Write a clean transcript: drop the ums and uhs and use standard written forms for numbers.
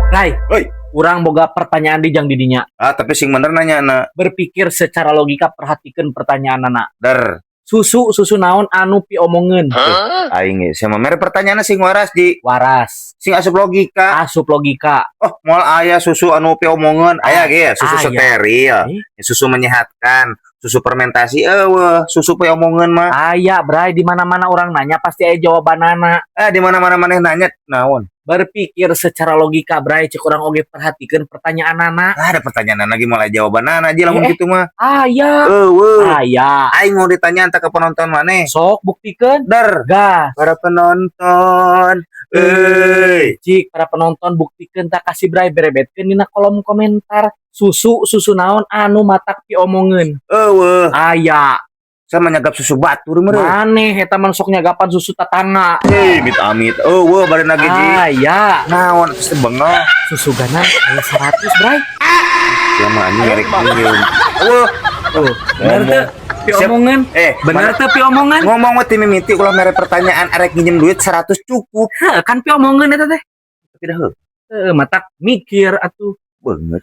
Rai, Oi. Urang boga pertanyaan di jang didinya. Ah, tapi sing bener nanya na. Berpikir secara logika, perhatikan pertanyaan anak. Der. Susu susu naon anu piomongeun? Aing ge sama mere pertanyaan sing waras, Ji. Waras. Sing asup logika. Asup logika. Oh, moal aya susu anu piomongeun. Aya ge ya, susu Aya. Steril, Eh? Susu menyehatkan, susu fermentasi, euweuh, susu piomongeun mah. Aya, Bray, di mana-mana orang nanya pasti aya jawabanana. Eh, di mana-mana maneh nanya naon? Berpikir secara logika, Bray, cek urang oge perhatikan pertanyaan anak. Ah, ada pertanyaan lagi mulai jawabanana aja lamun Eh. gitu mah. Aya. Euweuh. Aya. Aing mau ditanya entah ke penonton maneh. Sok buktikan. Der, Gas. Para penonton. Euy. Cik, para penonton, buktikan tak kasih Bray, berebetkeun dina kolom komentar. Susu susu naon anu matak piomongeun? Euweuh. Aya. Sama nyagap susu batur meureun. Maneh eta mah sok nyagapan susu tatangga. Eh, amit amit. Euweuh bari lagi, Ji. Aya. Naon pasti bengong. Susu ganan aya 100, Bray. Ya mah anjing ngerek nyium. Euweuh. Tuh, bener teu piomongeun? Eh, Bener teu piomongeun? Ngomong mah ti mimiti ulah mere pertanyaan, arek nginjem duit 100 cukup. Heuh, kan piomongeun eta teh. Tidak heuh. Heuh, matak mikir atuh. Bener.